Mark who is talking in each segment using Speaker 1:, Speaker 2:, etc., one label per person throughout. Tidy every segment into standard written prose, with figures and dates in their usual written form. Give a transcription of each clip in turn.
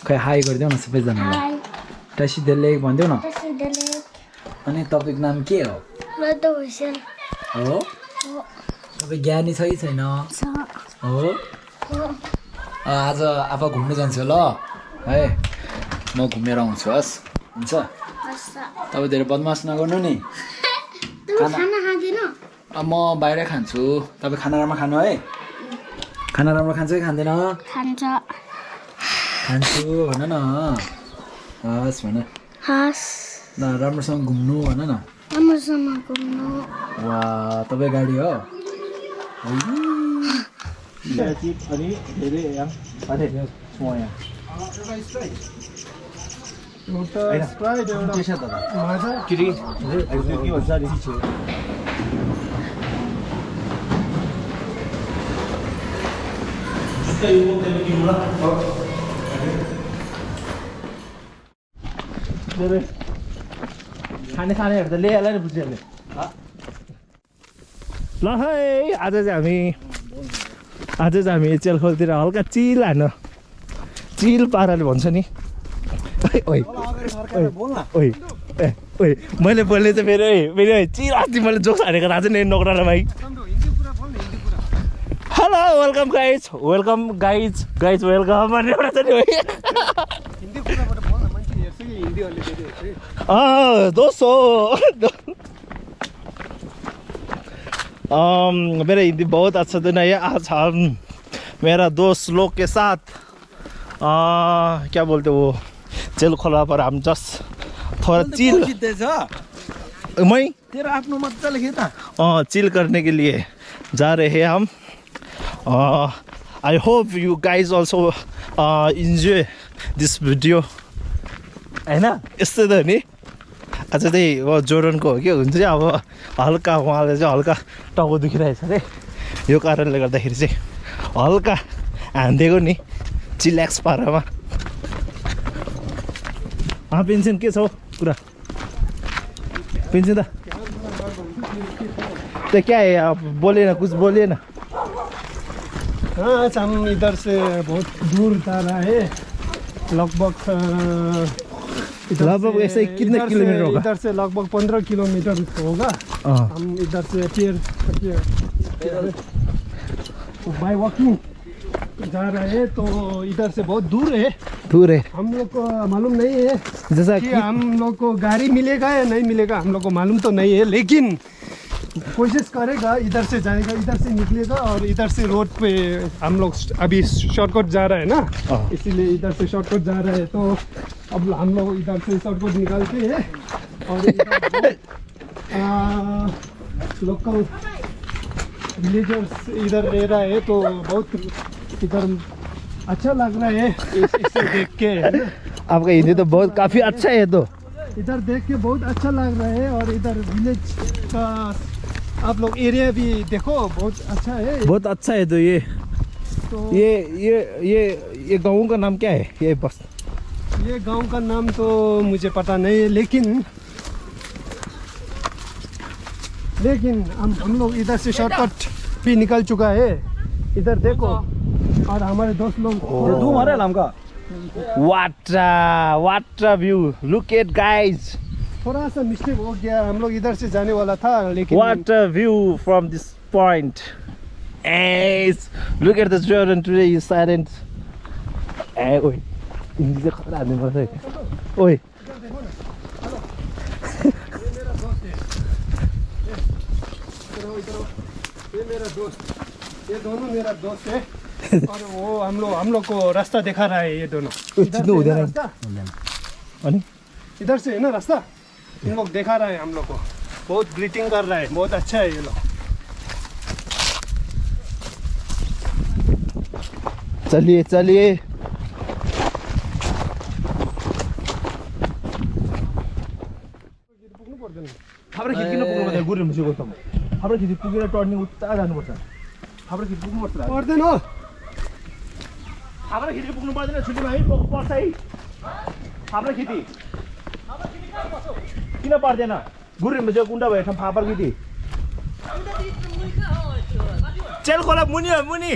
Speaker 1: खै हाई गरिदेऊ न सबैजनालाई टसी द लेक भन्देऊ न अनि तपाईँको नाम के हो हो तपाईँ ज्ञानी छ कि छैन हो आज अब घुम्नु जान्छु ल है म घुमेर आउँछु हस् हुन्छ तपाईँ धेरै बदमास नगर्नु नि म बाहिर खान्छु तपाईँ खाना राम्रो खानु है खाना राम्रो खान्छ कि खाँदैन खान्छु भन न हस् भन ल राम्रोसँग घुम्नु भन न वा तपाईँ गाडी हो
Speaker 2: खानेहरू त ल्याएला नि बुझिहाल्यो ल है आज चाहिँ हामी चेल खोलतिर हल्का चिल हान्नु चिल पाराले भन्छ नि ओइ मैले बोल्ने चाहिँ फेरि चिल अस्ति मैले जोक्स हानेको राजा नि नोक्राला भाइ हेलो वेलकम गाइज वेलकम भन्ने एउटा छ नि दोस्तों मेरा हिंदी बहुत अच्छा दिन है आज हम मेरा दोस्त लोग के साथ क्या बोलते वो चेल खोला पर हम जस्ट थोड़ा चिल मैं
Speaker 1: तेरा आफ्नो मजाले खिच्दा
Speaker 2: चिल करने के लिए जा रहे हैं हम I hope you guys also enjoy this video हैन यस्तै त नि आज चाहिँ अब जोर्डनको हो कि हुन्छ चाहिँ अब हल्का उहाँले चाहिँ हल्का टाउको दुखिरहेछ अरे यो कारणले गर्दाखेरि चाहिँ हल्का हानिदिएको नि चिल्याक्स पारामा पेन्सन के छ हौ कुरा पेन्सन त त्यो क्या है अब बोले न कुछ बोलिए न
Speaker 3: आज हम इधर से बहुत दूर जा रहा है लगभग
Speaker 2: ऐसे कितने किलोमीटर होगा
Speaker 3: इधर से लगभग 15 किलोमीटर होगा हम इधर से बाय वॉकिंग जा रहे हैं तो इधर से बहुत दूर है हम लोग को मालूम नहीं है
Speaker 2: जैसा
Speaker 3: कि हम लोग को गाड़ी मिलेगा या नहीं मिलेगा हम लोग को मालूम तो नहीं है लेकिन कोशिश करेगा इधर से जाएगा इधर से निकलेगा और इधर से रोड पे हम लोग अभी शॉर्टकट जा रहा है ना इसीलिए इधर से शॉर्टकट जा रहा है तो अब हम लोग इधर से शॉर्टकट निकालते हैं और लोकल विलेजर्स इधर रह रहा है तो बहुत इधर अच्छा लग रहा है इसे देख के
Speaker 2: आपका हिंदी तो बहुत काफ़ी अच्छा है तो
Speaker 3: इधर देख के बहुत अच्छा लग रहा है और इधर विलेज का आप लोग एरिया भी देखो बहुत अच्छा है
Speaker 2: तो ये गाँव का नाम क्या है ये बस
Speaker 3: ये गांव का नाम तो मुझे पता नहीं है लेकिन हम लोग इधर से शॉर्टकट भी निकल चुका है इधर देखो और हमारे दोस्त लोग
Speaker 2: water view look at guys
Speaker 3: थोड़ा सा मिस्टेक हो गया हम लोग इधर से जाने वाला था लेकिन
Speaker 2: water view from this point look at the Jordan today is silent ओए हिंदी से खड़ा आदमी बोल रहे ओए
Speaker 3: ये दोनों मेरा दोस्त है और वो हम लोग को रास्ता दिखा रहा है ये दोनों इधर से है ना रास्ता इन लोग दिखा रहा है हम लोग को बहुत ग्रीटिंग कर रहा है बहुत अच्छा है ये लोग
Speaker 2: चलिए हाम्रो खिड्की नपुग्नु पर्दैन गुरु मुसेको त हाम्रो खिड्की पुगेर टर्निङ उता जानुपर्छ हाम्रो खिड्की पुग्नु
Speaker 3: पर्दैन हो
Speaker 2: हाम्रो खिड्की पुग्नु पर्दैन छुट्टी भाइ पर्छ है हाम्रो खिड्की किन पर्दैन गुरु मुसेको कुण्डा भयो ठाउँ फापर खिड्की चेल खोला मुनि हो मुनि
Speaker 1: ए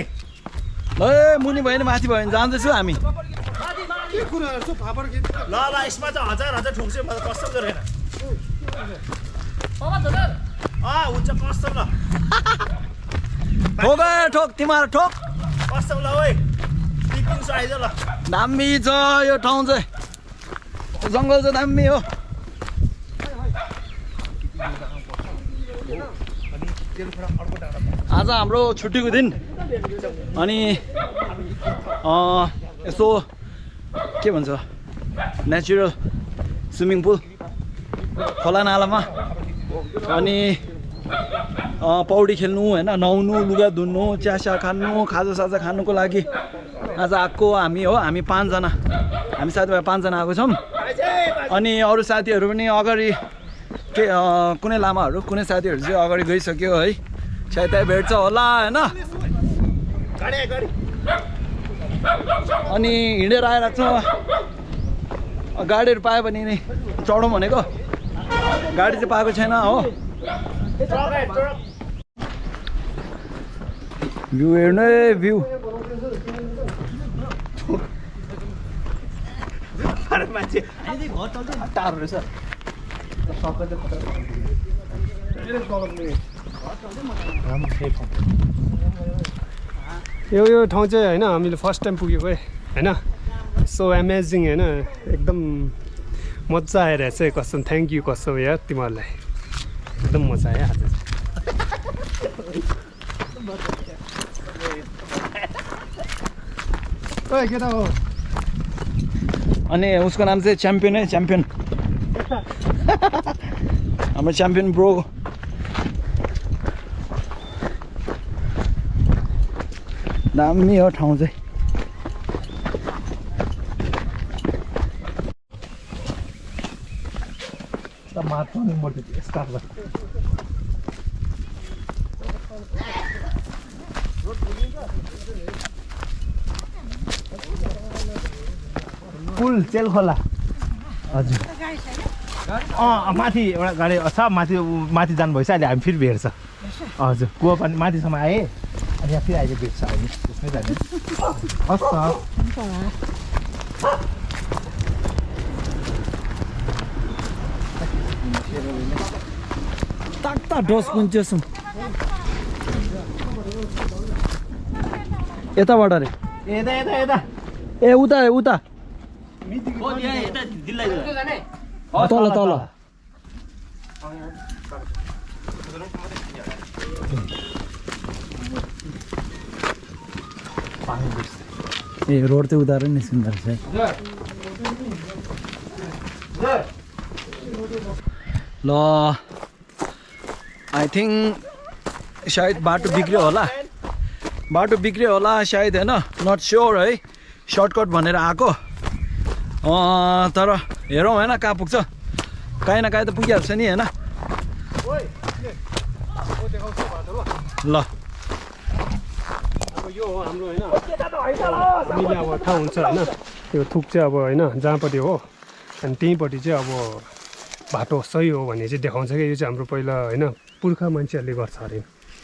Speaker 1: मुनि भयो भने माथि भयो भने जाँदैछु हामी
Speaker 3: के कुराहरू छ फापर के
Speaker 2: ल यसमा चाहिँ हजार ठोक्छु म त कस्तो गरेन हुन्छ कस्तो ल
Speaker 1: ठोक तिमीहरू ठोक
Speaker 2: कस्तो ल ओइ पिकिङ आइज ल
Speaker 1: दामी छ यो ठाउँ चाहिँ जङ्गल चाहिँ दामी हो आज हाम्रो छुट्टीको दिन अनि यसो के भन्छ नेचुरल स्विमिङ पुल खोला नालामा अनि पौडी खेल्नु होइन नुहाउनु लुगा धुन्नु चियासा खानु खाजासाजा खानुको लागि आज आएको हामी 5 जना हामी साथीभाइ 5 जना आएको छौँ अनि अरू साथीहरू पनि अगाडि के कुनै लामाहरू कुनै साथीहरू चाहिँ अगाडि गइसक्यो है सायद त्यहाँ भेट्छ होला होइन अनि हिँडेर आइरहेको छ गाडीहरू पायो भने नि चढौँ भनेको गाडी चाहिँ पाएको छैन हो भ्यू हेर्नु है भ्यू टाढो रहेछ
Speaker 3: यो ठाउँ चाहिँ होइन हामीले फर्स्ट टाइम पुगेको है होइन सो एमेजिङ होइन एकदम मजा आइरहेछ है कसम थ्याङ्क यू कसम यार तिमीहरूलाई एकदम मजा आयो आज ओइ केटा हो
Speaker 1: अनि उसको नाम चाहिँ च्याम्पियन है च्याम्पियन हाम्रो च्याम्पियन ब्रो दामी हो ठाउँ चाहिँ
Speaker 2: पुल चेल खोला
Speaker 1: हजुर
Speaker 2: माथि एउटा गाडी छ माथि जानु भइसक्यो अहिले हामी फेरि भेट्छ हजुर कुवा पनि माथिसम्म आएँ अनि यहाँ फेरि अहिले भेट्छ हामी त्यसमै जाने हस् त
Speaker 1: ताक्ता डोस कुन्चेसुम यताबाट रे
Speaker 2: यता
Speaker 1: ए उता तल ए रोड चाहिँ उता निस्किँदो रहेछ ल आई थिङ्क सायद बाटो बिग्रियो होला सायद होइन नट स्योर है सर्टकट भनेर आएको तर हेरौँ होइन कहाँ पुग्छ काहीँ न काहीँ त पुगिहाल्छ नि होइन ल
Speaker 3: यो हो हाम्रो होइन हामीले अब थाहा हुन्छ होइन यो थुक चाहिँ अब होइन जहाँपट्टि हो अनि त्यहीँपट्टि चाहिँ अब बाटो सही हो भन्ने चाहिँ देखाउँछ क्या यो चाहिँ हाम्रो पहिला होइन पुर्खा मान्छेहरूले गर्छ अरे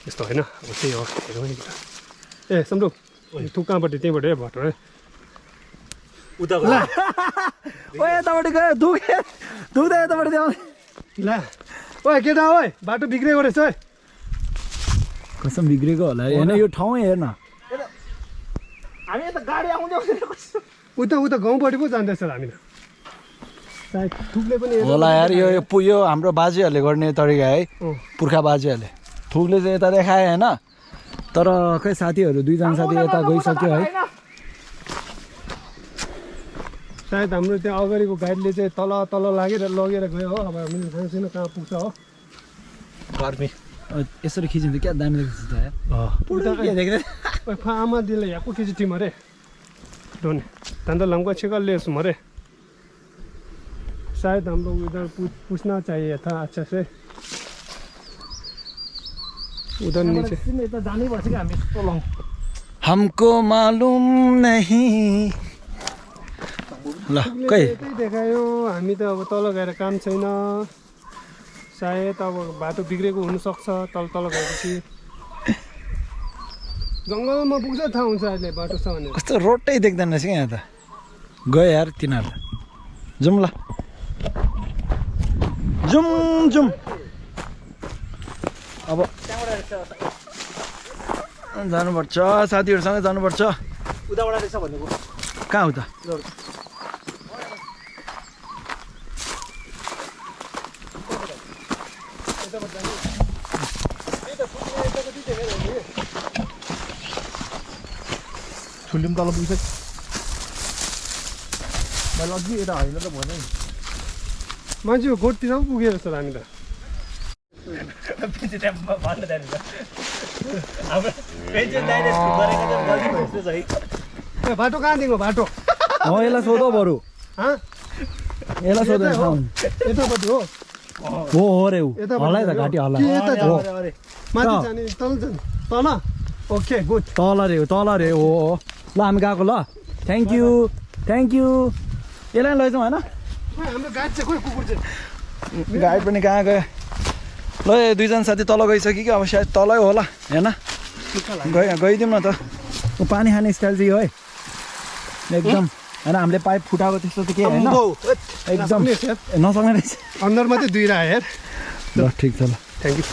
Speaker 3: यस्तो होइन अब त्यही हो हेरौँ नि ए सम्झौ थुक कहाँपट्टि त्यहीँबाट है बाटो है
Speaker 1: यतापट्टि गयो दुख्दा यतापट्टि देऊ
Speaker 3: ल ओ केटा हो बाटो बिग्रेको रहेछ है
Speaker 1: कसम बिग्रेको होला होइन यो ठाउँ हेर्न
Speaker 2: हामी यता गाडी आउँदै
Speaker 3: उता गाउँपट्टि पो जाँदैछ हामी त सायद थुकले पनि
Speaker 1: होला यार यो हाम्रो बाजेहरूले गर्ने तरिका है पुर्खा बाजेहरूले थुकले चाहिँ यता देखाए होइन तर खै साथीहरू 2 जना साथी यता गइसक्यो है
Speaker 3: सायद हाम्रो त्यहाँ अगाडिको गाडीले चाहिँ तल लगेर गयो हो अब हामीले थाहा छैन कहाँ पुग्छ हो
Speaker 2: गर्मी
Speaker 1: यसरी खिचिन्छ क्या दामी देख्छ यार
Speaker 3: आमा दिले यहाँ को खिची टिम अरे दोन धंधा लम्का छिकल ले सुमरे शायद हम लोग उधर पूछना चाहिए था अच्छा से उधर नीचे
Speaker 2: जानै पर्छ कि हामी यस्तो लङ
Speaker 1: हमको मालूम नहीं ल कै
Speaker 3: देखायो हामी त अब तल गएर काम छैन सायद अब बाटो बिग्रेको हुन सक्छ तल गएपछि जङ्गलमा पुग्छ थाहा हुन्छ अहिले बाटो छ भने
Speaker 1: कस्तो रोडै देख्दैन रहेछ क्या यहाँ त गयो यार तिनीहरू जाउँ ल जाउँ अब जानुपर्छ साथीहरूसँग जानुपर्छ
Speaker 2: उताबाट रहेछ भनेको
Speaker 1: कहाँ उता
Speaker 2: ठुलिम तल पुगिसक्यो मैले अघि यता होइन त भने
Speaker 3: मान्छेको गोठतिर पो पुगेर जस्तो हामी त बाटो कहाँदेखिको बाटो
Speaker 1: यसलाई सोध बरु यसलाई सोध
Speaker 3: यतापट्टि हो
Speaker 1: हो रे ऊ हल्ला त घाँटी हल्ला
Speaker 3: माथि जाने तल जाने तल ओके गुड
Speaker 1: तल रे हो ल हामी गएको ल थ्याङ्क यू यसलाई लैजाउँ होइन
Speaker 3: हाम्रो गाडी चाहिँ खोइ कुकुर चाहिँ
Speaker 1: गाइड पनि कहाँ गयो ल यो दुईजना साथी तल गइसक्यो कि अब सायद तलै होला हेर्न गइदिउँ न त ऊ पानी खाने स्टाइल चाहिँ हो है एकदम होइन हामीले पाइप फुटाएको त्यस्तो त के होइन एकदम नसक्ने रहेछ
Speaker 3: अन्डर मात्रै दुई रहा हेर
Speaker 1: ल ठिक छ ल
Speaker 3: थ्याङ्क यू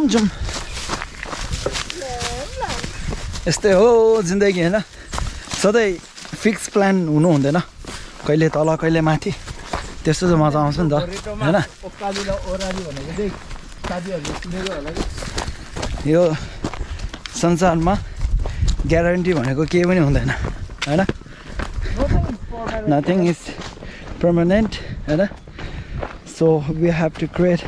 Speaker 1: जाउँ यस्तै हो जिन्दगी होइन सधैँ फिक्स प्लान हुनु हुँदैन कहिले तल कहिले माथि त्यस्तो चाहिँ मजा आउँछ नि त होइन यो संसारमा ग्यारेन्टी भनेको केही पनि हुँदैन होइन नथिङ इज पर्मानेन्ट होइन so we have to create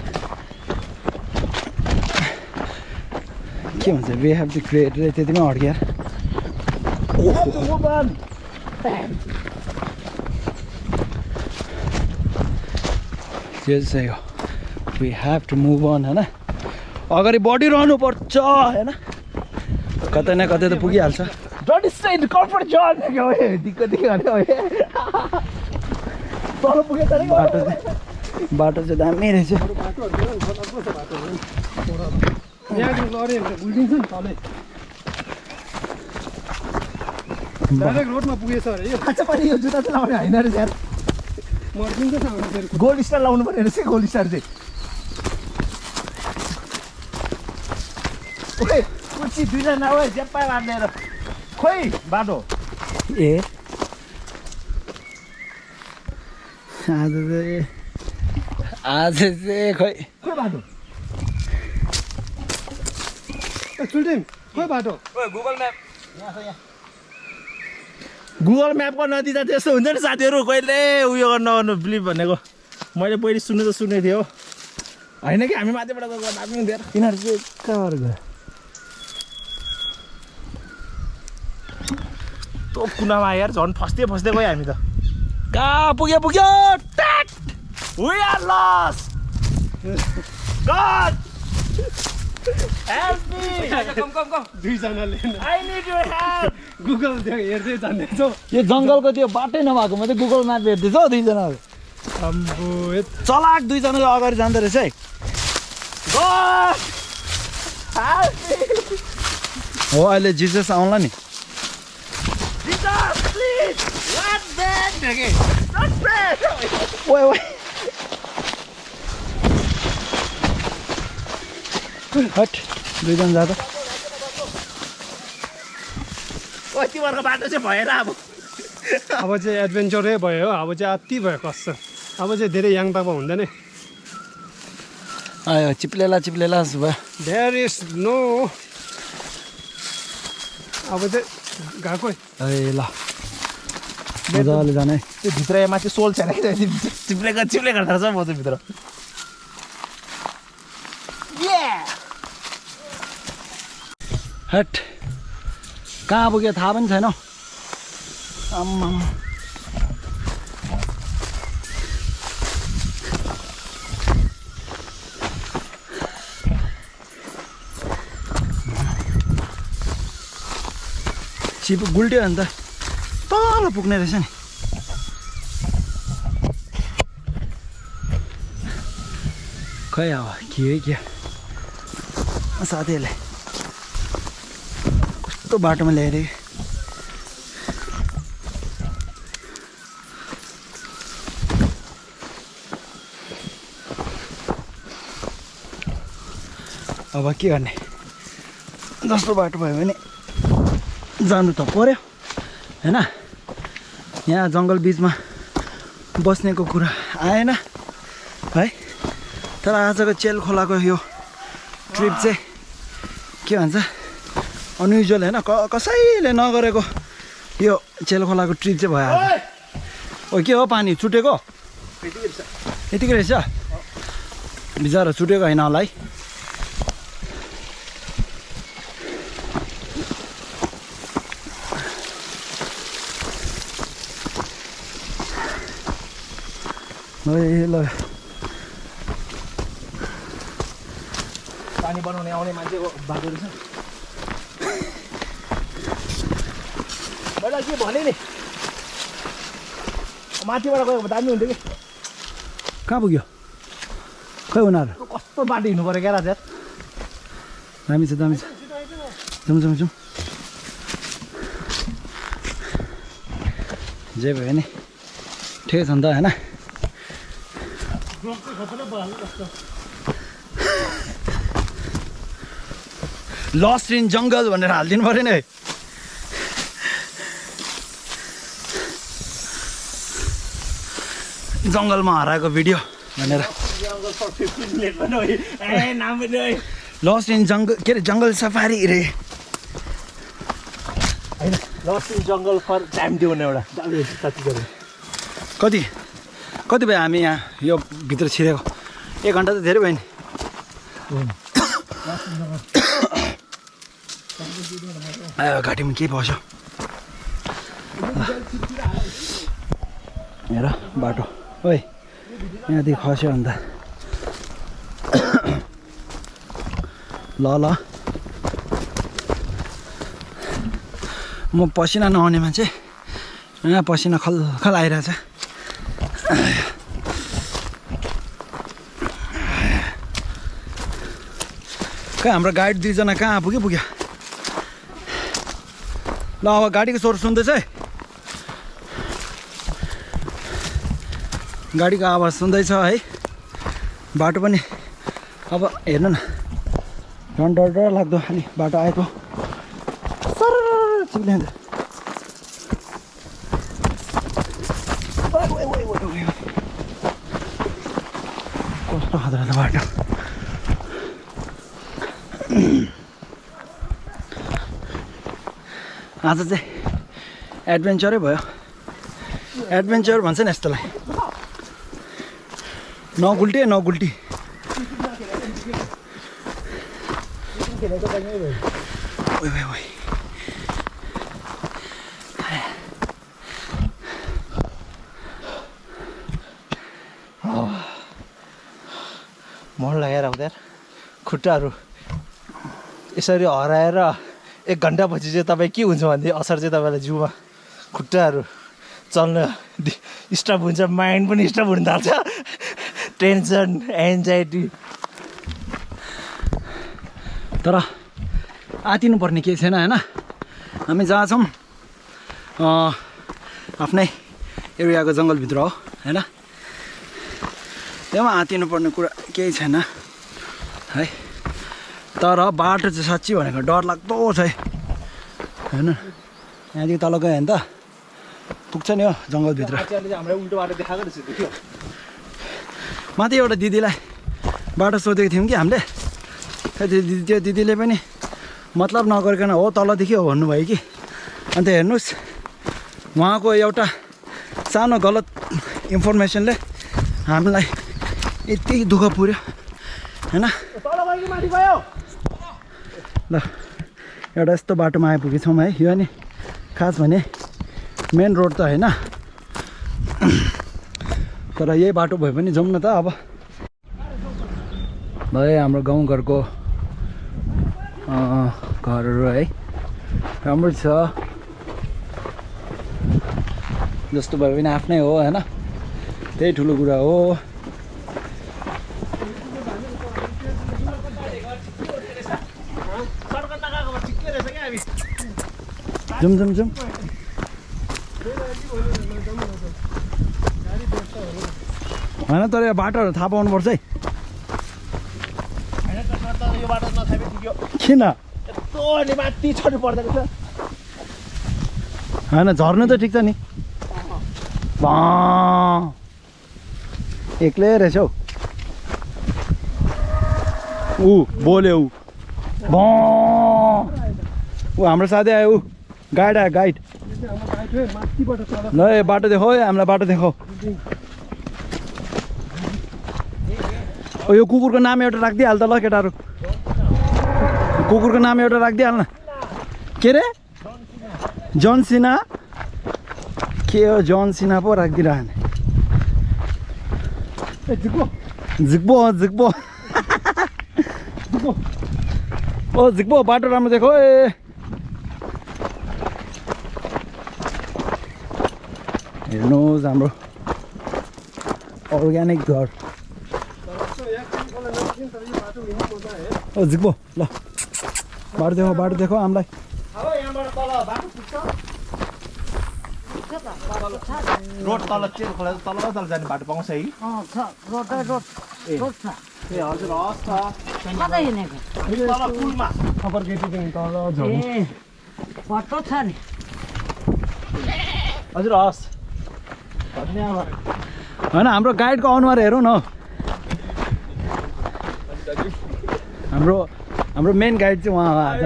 Speaker 1: के भन्छ वी हेभ टु क्रिएट रे त्यतिमै अड्क्या त्यो चाहिँ हो we have to move on होइन अगाडि बढिरहनु पर्छ होइन कतै न कतै त पुगिहाल्छ बाटो चाहिँ दामी रहेछ
Speaker 3: डाइरेक्ट रोडमा पुगेछ अरे यो
Speaker 2: खाँचा पनि यो जुत्ता चाहिँ लाउने होइन रहेछ यार
Speaker 3: मर्दिन्छ फेरि
Speaker 2: गोल्ड स्टार लाउनु पर्ने रहेछ गोल्ड स्टार चाहिँ ओके कुची दुईजना हो ज्याप्पा मार्नेर खोइ बाटो
Speaker 1: ए आज चाहिँ खोइ
Speaker 2: खोइ बाटो
Speaker 3: चुल्टिम खोइ बाटो
Speaker 2: गुगल म्यापको नतिजा त्यस्तो हुन्छ नि साथीहरू कहिले उयो गर्नु बिलिभ भनेको मैले पहिले सुन्नु त सुनेको थिएँ हो होइन कि हामी माथिबाट गएको दामी हुन्थ्यो
Speaker 1: तिनीहरू चाहिँ कहाँबाट गयो
Speaker 2: त्यो कुनामा यार झन् फस्दै गयो हामी त
Speaker 1: कहाँ पुग्यो
Speaker 2: We are lost! God! Help me!
Speaker 3: Come. दुईजनाले
Speaker 2: I need your help!
Speaker 3: Google हेर्दै जाँदैछ
Speaker 1: यो जङ्गलको त्यो बाटै नभएको मात्रै गुगल म्याप हेर्दैछ हौ दुईजनाहरू चलाक दुईजना अगाडि जाँदो रहेछ है
Speaker 2: God! Help me!
Speaker 1: हो अहिले जिजस आउँला नि
Speaker 2: Jesus, please! Not bad! Not bad!
Speaker 1: ओए हट दुईजना जाँदा
Speaker 2: तिमीहरूको बाटो चाहिँ भएन अब
Speaker 3: अब चाहिँ एडभेन्चरै भयो हो अब चाहिँ अति भयो कस्तो अब चाहिँ धेरै याङतामा हुँदैन
Speaker 1: आयो चिप्लेला भयो
Speaker 3: देयर इज नो अब चाहिँ गएको
Speaker 1: ए ल मजाले जाने
Speaker 2: त्यो भित्र माथि सोल छैन चिप्लेको गर्दा रहेछ म चाहिँ भित्र
Speaker 1: हट कहाँ पुग्यो थाहा पनि छैन आम्मा चिप गुल्ट्यो भने त तल पुग्ने रहेछ नि खै अब के साथीहरूले कस्तो बाटोमा ल्याएर अब के गर्ने जस्तो बाटो भयो भने जानु त पर्यो हैन यहाँ जङ्गल बिचमा बस्नेको कुरा आएन है तर आजको चेल खोलाको यो ट्रिप चाहिँ के भन्छ अनयुजुअल हैन कसैले नगरेको यो चेल खोलाको ट्रिप चाहिँ भयो आज ओ के हो पानी छुटेको यतिकै रहेछ बिचरा छुटेको होइन होला है ल
Speaker 2: पानी बनाउने आउने मान्छेको बाटो रहेछ मैले के भने नि माथिबाट गयो दामी हुन्थ्यो कि
Speaker 1: कहाँ पुग्यो खै उनीहरू
Speaker 2: कस्तो बाटो हिँड्नु पऱ्यो क्या राजा
Speaker 1: दामी छ जाउँ जे भयो नि ठिकै छ नि त होइन लस्ट इन जङ्गल भनेर हालिदिनु पऱ्यो नि जङ्गलमा हराएको भिडियो भनेर लस्ट इन जङ्गल के अरे जङ्गल सफारी रे
Speaker 2: होइन लस्ट इन जङ्गल फर टाइम दियो भने एउटा
Speaker 1: कति भयो हामी यहाँ यो भित्र छिरेको 1 घन्टा त धेरै भयो नि घाँटीमा के पस्यो हेर बाटो ओइ यहाँदेखि खस्यो अन्त ल म पसिना नआउने मान्छे यहाँ पसिना खलखल आइरहेछ कहाँ हाम्रो गाइड 2 जना कहाँ पुग्यो ल अब गाडीको स्वर सुन्दैछ है गाडीको आवाज सुन्दैछ है बाटो पनि अब हेर्नु न झन् डर लाग्दो खालि बाटो आएको कस्तो खाँदो बाटो आज चाहिँ एडभेन्चरै भयो एडभेन्चर भन्छ नि यस्तोलाई नगुल्टे
Speaker 2: मन लागेर आउँदा खुट्टाहरू यसरी हराएर 1 घन्टापछि चाहिँ तपाईँ के हुन्छ भन्दै असर चाहिँ तपाईँलाई जिउमा खुट्टाहरू चल्न स्टप हुन्छ माइन्ड पनि स्टप हुन थाल्छ टेन्सन एन्जाइटी
Speaker 1: तर आतिनु पर्ने केही छैन हैन हामी जहाँ छौँ आफ्नै एरियाको जङ्गलभित्र हो हैन त्यहाँ आतिनु पर्ने कुरा केही छैन है तर बाटो चाहिँ साँच्ची भनेको डर लाग्दो छ है हैन यहाँदेखि तल गयो भने त पुग्छ नि हो जङ्गलभित्र
Speaker 2: हामीलाई उल्टो बाटो देखाएको रहेछ त्यो
Speaker 1: माथि एउटा दिदीलाई बाटो सोधेको थियौँ कि हामीले त्यो दिदीले पनि मतलब नगरिकन हो तलदेखि हो भन्नुभयो कि अन्त हेर्नुहोस् उहाँको एउटा सानो गलत इन्फर्मेसनले हामीलाई यति दुःख पुर्यो हैन ल एउटा यस्तो बाटोमा आइपुगेछौँ है यो नि खास भने मेन रोड त होइन तर यही बाटो भए पनि जाउँ न त अब भाइ हाम्रो गाउँघरको घरहरू है राम्रो छ जस्तो भए पनि आफ्नै हो हैन त्यही ठुलो कुरा हो जुम होइन तर यो बाटोहरू थाहा पाउनुपर्छ है
Speaker 2: यो बाटो नथाहा पुग्यो
Speaker 1: किन
Speaker 2: यस्तो अनि माथि चढ्नु पर्दो रहेछ
Speaker 1: होइन झर्नु त ठिक छ नि एक्लै रहेछ हौ ऊ बोल्यो ऊ हाम्रो साथी आयो ऊ गाइड आयो गाइड ल ए बाटो देखाऊ है हामीलाई बाटो देखाऊ यो कुकुरको नाम एउटा राखिदिइहाल त ल केटाहरू कुकुरको नाम एउटा राखिदिइहाल न के अरे जन सिना के हो जन सिना पो राखिदिइरहने झिक्बो झिक्बो ओ झिक्बो बाटो राम्रो देखो ए हेर्नुहोस् हाम्रो अर्ग्यानिक घर ओ झिक्बो ल बाटो देखो हामीलाई
Speaker 2: रोड तल चेल खोला तल जाने बाटो पाउँछ है ए हजुर हस् त तल पुलमा
Speaker 3: खबर केटीदेखि तल झर्नु
Speaker 2: हजुर हस् धन्यवाद
Speaker 1: होइन हाम्रो गाइडको अनुहार हेरौँ न हाम्रो मेन गाइड चाहिँ उहाँ हो आज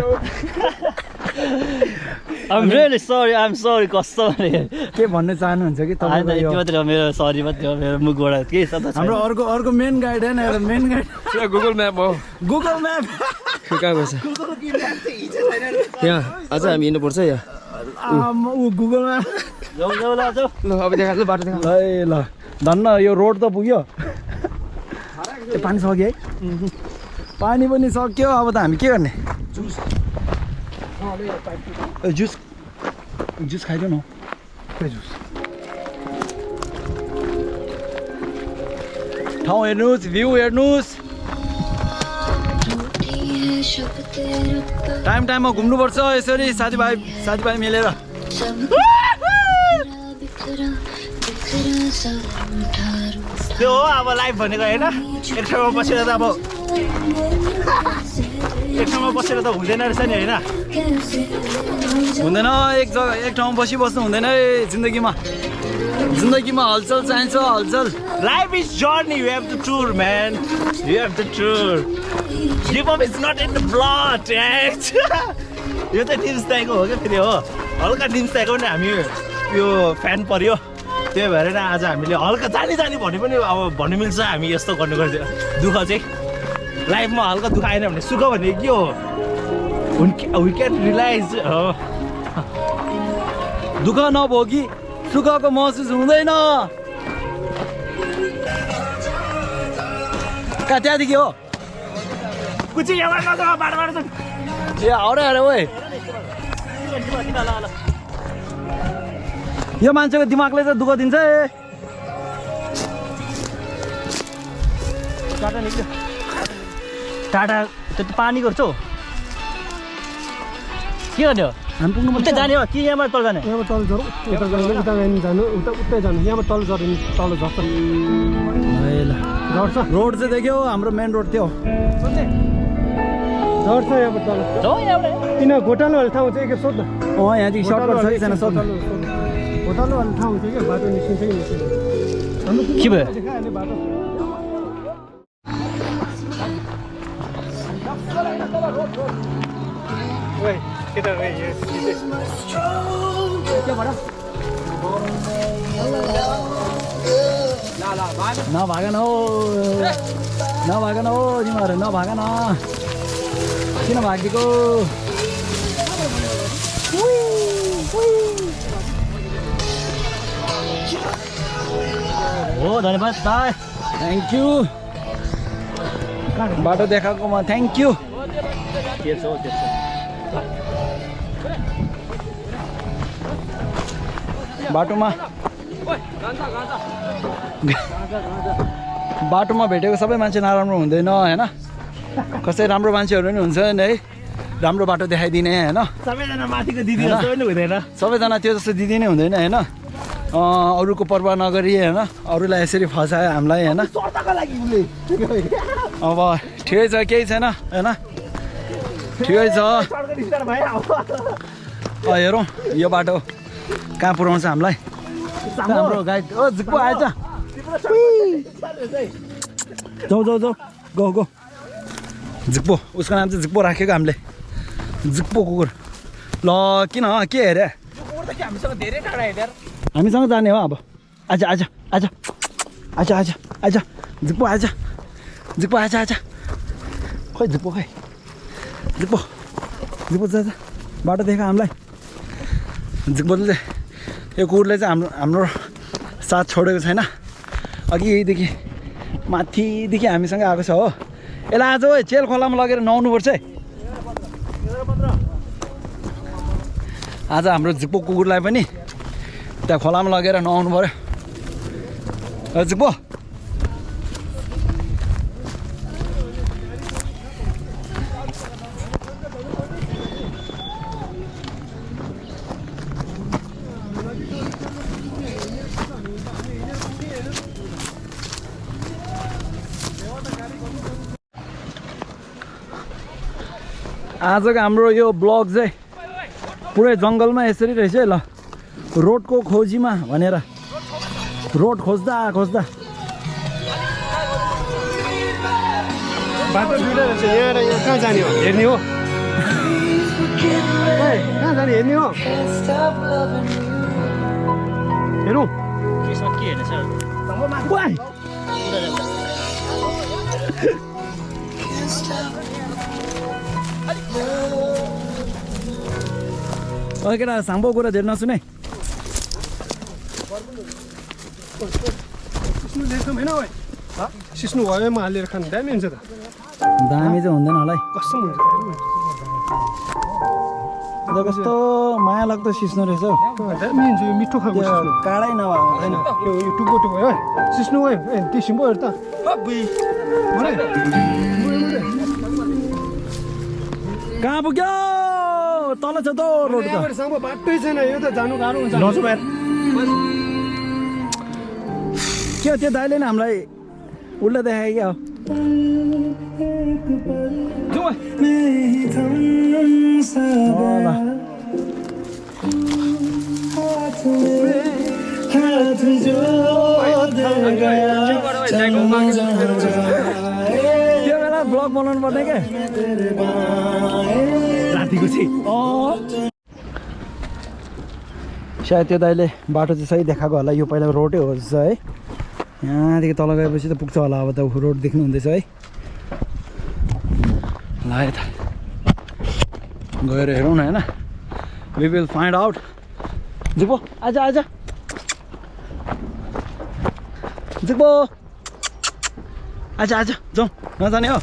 Speaker 4: I'm really sorry. I'm sorry. कस्तो
Speaker 1: के भन्न चाहनुहुन्छ कि तपाईँ
Speaker 4: मात्रै हो मेरो सरी मात्रै हो मेरो मुखबाट के छ त
Speaker 1: हाम्रो अर्को मेन गाइड होइन एउटा मेन गाइड
Speaker 5: गुगल म्याप हो
Speaker 1: गुगल म्याप
Speaker 5: कहाँ गएछ यहाँ अझ हामी हिँड्नुपर्छ यहाँ
Speaker 1: ऊ गुगल म्याप
Speaker 4: जाऊ जाऊ ल जाऊ
Speaker 5: ल अब देखाएको बाटो देखा
Speaker 1: ल धन्न यो रोड त पुग्यो पानी सक्यो है पानी पनि सक्यो अब त हामी के गर्ने जुस खाइदियो न जुस ठाउँ हेर्नुहोस् भ्यू हेर्नुहोस् टाइममा घुम्नुपर्छ यसरी साथीभाइ मिलेर
Speaker 2: त्यो हो अब लाइफ भनेको होइन एक ठाउँमा बसेर त अब एक ठाउँमा बसेर त हुँदैन रहेछ नि होइन
Speaker 1: हुँदैन एक ठाउँमा बस्नु हुँदैन है जिन्दगीमा हलचल चाहिन्छ हलचल
Speaker 2: life is journey you have to tour man you have to tour give up is not in the blood यो चाहिँ निम्स दाइको हो क्या फेरि हो हल्का निम्स दाइको पनि हामी यो फ्यान पर्यो त्यही भएर नै आज हामीले हल्का जानी भने पनि अब भन्नु मिल्छ हामी यस्तो गर्नु गर्छ दुःख चाहिँ लाइफमा हल्का दुःख आएन भने सुख भनेको के हो वी क्यान रियलाइज
Speaker 1: दुःख नभोगी सुखको महसुस हुँदैन कहाँ त्यहाँदेखि हो
Speaker 2: कुची यहाँ बाटो
Speaker 1: ए हरे ओए यो मान्छेको दिमागले चाहिँ दुःख दिन्छ ए
Speaker 4: टाटा निक्ल्यो टाटा त्यो पानी गर्छौ के गर्ने हो
Speaker 1: हामी पुग्नु
Speaker 4: उतै जाने हो कि यहाँबाट तल जाने
Speaker 3: यहाँबाट तल झरौँ उता जानु उतै जानु यहाँबाट तल झर्यो भने तल झर्छ झर्छ
Speaker 1: रोड चाहिँ देख्यो हाम्रो मेन रोड थियो
Speaker 3: झर्छ यहाँबाट तल
Speaker 4: जाउँ यहाँबाट
Speaker 3: किन घोटालोहरू ठाउँ चाहिँ एकखेप सोध्न
Speaker 1: यहाँदेखि सर्टकट छ एकजना सोध्नु
Speaker 3: घोटालोहरू ठाउँ चाहिँ क्या बाटो निस्किन्छ कि निस्किन्छ
Speaker 4: के भयो
Speaker 3: देखाइहाल्ने बाटो
Speaker 1: नभागन हो तिमीहरू नभागन किन भागिदिएको
Speaker 4: हो धन्यवाद दाइ
Speaker 1: थ्याङ्क यू बाटो देखाएकोमा थ्याङ्क यू बाटोमा भेटेको सबै मान्छे नराम्रो हुँदैन होइन कसै राम्रो मान्छेहरू पनि हुन्छ नि है राम्रो बाटो देखाइदिने होइन
Speaker 2: सबैजना माथिको दिदी जस्तो पनि हुँदैन
Speaker 1: सबैजना त्यो जस्तो दिदी नै हुँदैन होइन अरूको पर्वाह नगरी होइन अरूलाई यसरी फसायो हामीलाई होइन अब ठिकै छ केही छैन होइन ठिकै छ हेरौँ यो बाटो कहाँ पुऱ्याउँछ हामीलाई हाम्रो गाइड ओ जिप्पो आएछ जाऊ जाऊ जाऊ गो गो जिप्पो उसको नाम चाहिँ जिप्पो राखेको हामीले जिप्पो कुकुर ल किन के हेरे हामीसँग जाने हो अब आजा आजा आजा आजा आजा आजा जिप्पो आजा जिप्पो आजा आजा खोइ जिप्पो खोइ जिप्पो जिप्पो जा बाटो देख हामीलाई जिप्पोले चाहिँ यो कुकुरले चाहिँ हाम्रो साथ छोडेको छैन अघिदेखि माथिदेखि हामीसँग आएको छ हो यसलाई आज चेल खोलामा लगेर नुहाउनुपर्छ है आज हाम्रो जिप्पो कुकुरलाई पनि त्यहाँ खोलामा लगेर नुहाउनु पर्यो जिप्पो आजको हाम्रो यो ब्लग चाहिँ पुरै जङ्गलमा यसरी रहेछ है ल रोडको खोजीमा भनेर रोड खोज्दा खोज्दा
Speaker 3: बाटो दुईटा रहेछ यहाँ र यहाँ कहाँ जाने हो हेर्ने हो कहाँ जाने हेर्ने हो हेरौँ
Speaker 4: यसमा के हेर्ने छ
Speaker 1: ओके केटा साङ्बो कुरा धेर नसुने
Speaker 3: सिस्नु ल्याउँछौँ होइन भाइ सिस्नु भएमा हालेर खानु दामी हुन्छ त
Speaker 1: दामी चाहिँ हुँदैन होला है
Speaker 3: कसम हुन्छ
Speaker 1: कस्तो माया लाग्दो सिस्नो रहेछ हौ
Speaker 3: दामी हुन्छ यो मिठो खालको सिस्नु
Speaker 1: काडै नभए
Speaker 3: होइन यो टुप्पो टुप्पो है सिस्नु है त्यो सिम्बोहरू त
Speaker 1: कहाँ पुग्यो तल छ त रोड त
Speaker 3: बाटै छैन यो त जानु गाह्रो हुन्छ
Speaker 1: के हो त्यो दाइले नि हामीलाई उल्टा देखायो क्या हो त्यो बेला ब्लग बनाउनु पर्ने क्या रातिको चाहिँ सायद त्यो दाइले बाटो चाहिँ सही देखाएको होला यो पहिला रोडै हो जस्तो है यहाँदेखि तल गएपछि त पुग्छ होला अब त रोड देख्नु हुँदैछ है ल यता गएर हेरौँ न होइन वी विल फाइन्ड आउट जिप्पो आजा आजा जिप्पो आजा आजा जाउँ नजाने हो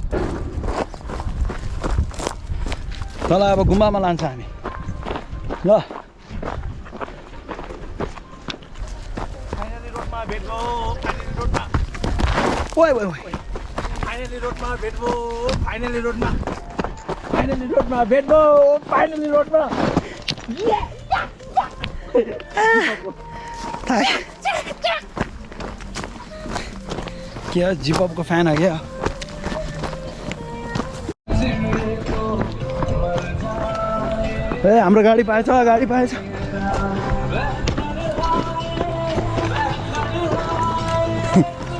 Speaker 1: तल अब गुम्बामा लान्छ हामी ल ओइ ओइ ओइ
Speaker 2: फाइनली रोडमा भेट भयो फाइनली रोडमा
Speaker 1: भेट भयो फाइनली रोडमा के हो जिपअपको फ्यान हो क्या ए हाम्रो गाडी पाएछ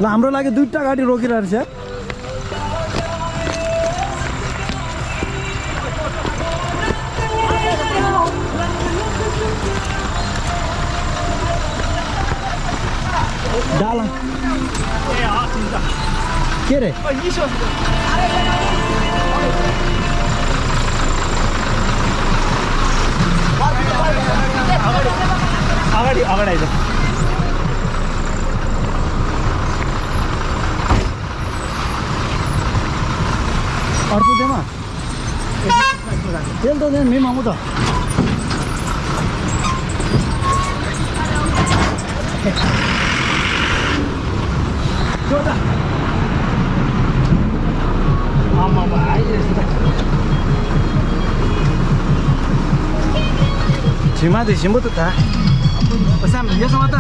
Speaker 1: ल हाम्रो लागि दुईटा गाडी रोकिरहेको छ डाला के रे
Speaker 2: अगाडि आइज
Speaker 1: अर्को देमा तेल त देन मेम आउँछ
Speaker 2: आमा भाइ
Speaker 1: झिमा दे झिम्बो त था साम यसमा त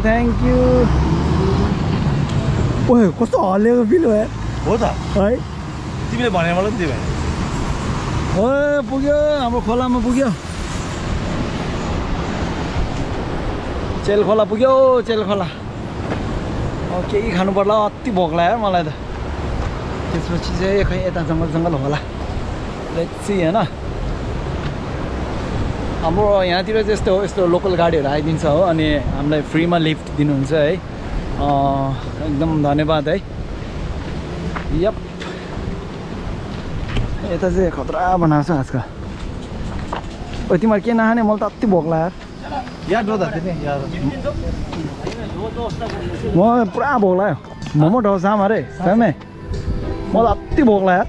Speaker 1: थ्याङ्क यू ओए कस्तो हल्लेको फिल भयो
Speaker 2: हो त
Speaker 1: है
Speaker 2: तिमीले भने मलाई पनि दियो भने
Speaker 1: ओए पुग्यो हाम्रो खोलामा पुग्यो चेल खोला पुग्यो चेल खोला केही खानु पर्ला अति भोक लाग्यो मलाई त त्यसपछि चाहिँ खै यता जङ्गल होला लेट्स सी हैन हाम्रो यहाँतिर चाहिँ यस्तो लोकल गाडीहरू आइदिन्छ हो अनि हामीलाई फ्रीमा लिफ्ट दिनुहुन्छ है एकदम धन्यवाद है यप यता चाहिँ खतरा बनाएको छ आजकल ओ तिमीहरू के नखाने मलाई त अति भोक लाग्यो
Speaker 2: याद हो त तिमी याद
Speaker 1: म पुरा भोक लाग्यो मोमो ढोसा हमारे सही मलाई अति भोक लाग्यो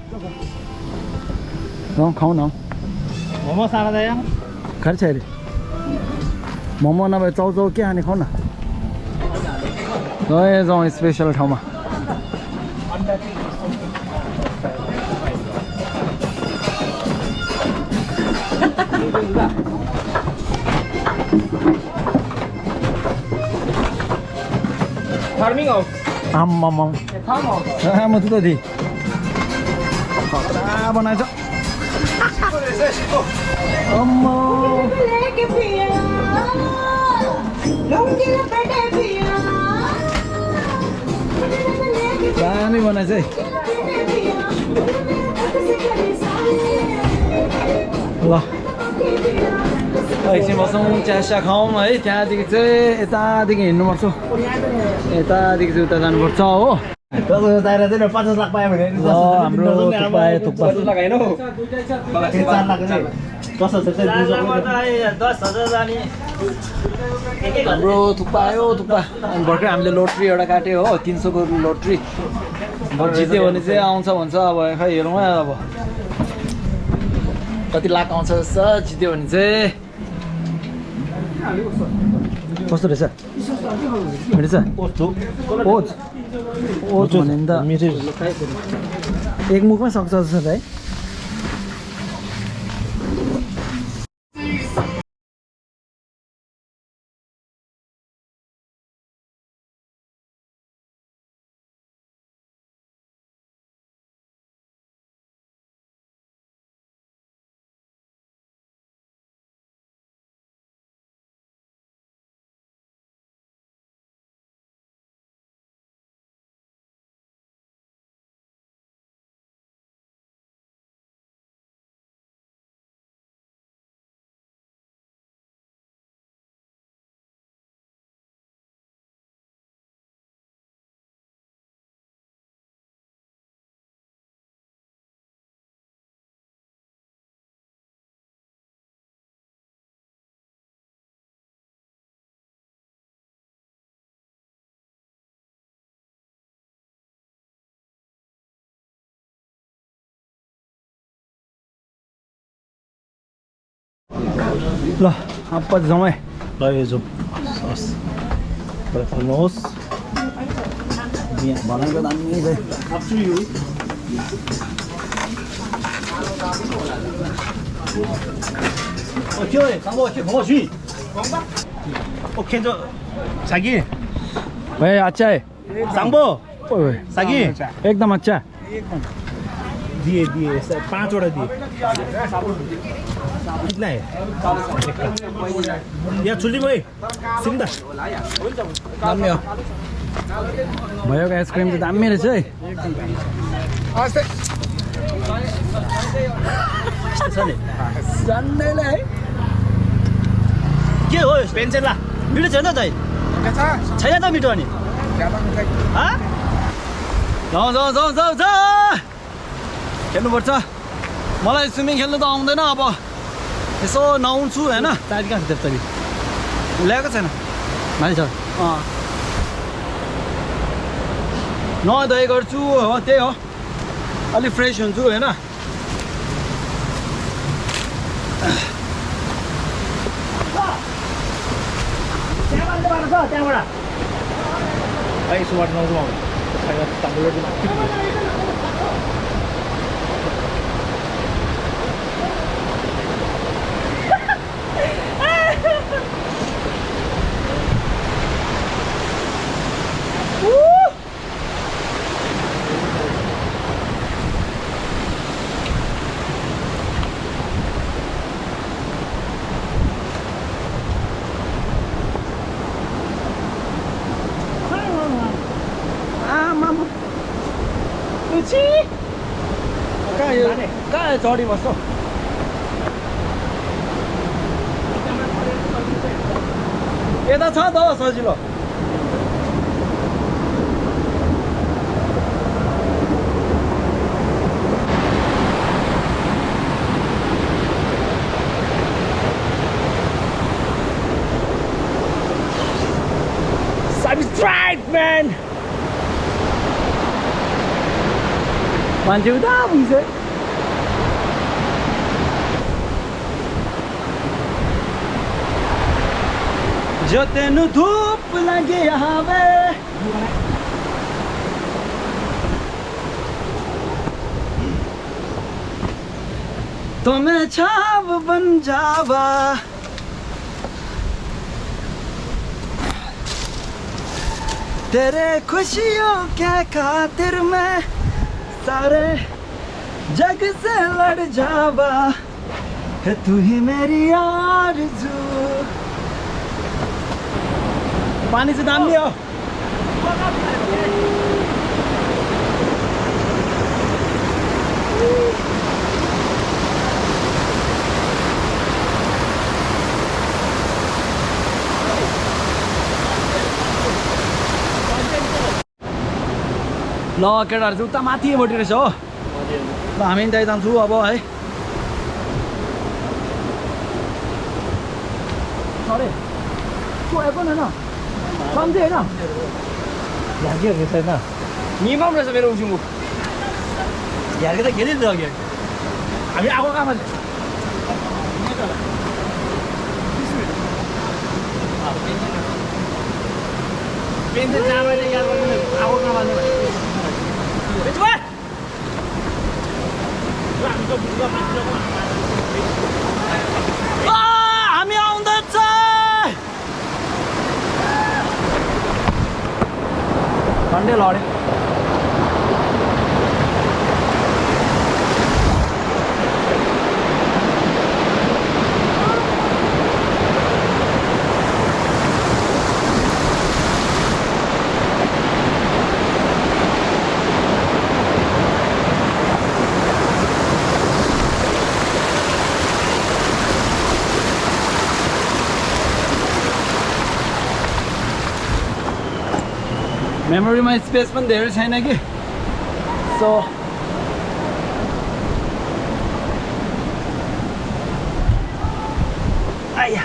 Speaker 1: खाऊ न
Speaker 2: मोमो साना दाया
Speaker 1: खान्छ अहिले मोमो नभए चाउचाउ के खाने खाऊ न जाउँ स्पेसल ठाउँमा
Speaker 5: फार्मिङ हाउस
Speaker 1: आम्मामा म त दि खतरा बनाएछ अम्मा दामी बनाएछ है ल एकछिन बसौँ चिया खाउँ है त्यहाँदेखि चाहिँ यतादेखि हिँड्नुपर्छ यतादेखि चाहिँ उता जानुपर्छ हो
Speaker 2: $50 लाख पायो भने
Speaker 1: हाम्रो थुक्पा आयो थुक्पा हाम्रो थुक्पा आयो थुक्पा अनि भर्खर हामीले लोट्री एउटा काट्यो हो 300 को लोट्री जित्यो भने चाहिँ आउँछ भन्छ अब खै हेरौँ है अब कति लाख आउँछ जस्तो जित्यो भने चाहिँ कस्तो रहेछ रहेछ ओज ओज भने त एक मुखमै सक्छ जस्तो है ल अब जाउँ है
Speaker 2: ल यो जो हस् खोल्नुहोस्
Speaker 1: यहाँ भनेको दामी छ
Speaker 2: ओके जो सागी
Speaker 1: भाइ अच्छा है
Speaker 2: सांबो
Speaker 1: ओए
Speaker 2: सागी
Speaker 1: एकदम अच्छा
Speaker 2: दिए 5 वटा दिए कितना है या चुल्ली भाइ सिंदा
Speaker 1: दामी हो भैयाको आइसक्रिम चाहिँ दामी रहेछ है जान्दैले है
Speaker 4: के हो पेन्सन ला मिठो छैन त छैन त मिठो अनि
Speaker 1: जाउँ खेल्नुपर्छ मलाई स्विमिङ खेल्नु त आउँदैन अब यसो नआउँछु होइन
Speaker 2: तारी कहाँ छ त्यही
Speaker 1: ल्याएको छैन
Speaker 2: माथि छ
Speaker 1: नुहाइ गर्छु हो त्यही हो अलिक फ्रेस हुन्छु होइन
Speaker 4: त्यहाँबाट
Speaker 2: भाइ सुबाट नजाउँ
Speaker 4: कहाँ चढी बस्छौ यता छ त सजिलो Subscribe, man! मान्छे उता पुग्छ जो तेनु धूप लगे यहाँ पे तो मैं छाव बन जावा तेरे खुशियों के खातिर मैं सारे जग से लड़ जावा है तू ही मेरी आरज़ू पानी से दाम लियो ल केटाहरु चाहिँ उता माथिबाट रहेछ हो ल हामी त्यही जान्छौँ अब है अरे गएको न सम्झे होइन झ्यार्के छैन निमाम रहेछ मेरो उसिमु झ्यार्के त घेरि अघि हामी आएको कहाँमा पेन चाहिँ जाँदा याद गर्नु आएको कहाँमा हामी आउँदैछ ठन्डे लड्यो मेमोरीमा स्पेस पनि धेरै छैन कि सो आया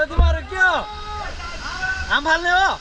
Speaker 4: तिमीहरू के हो हाम फाल्ने हो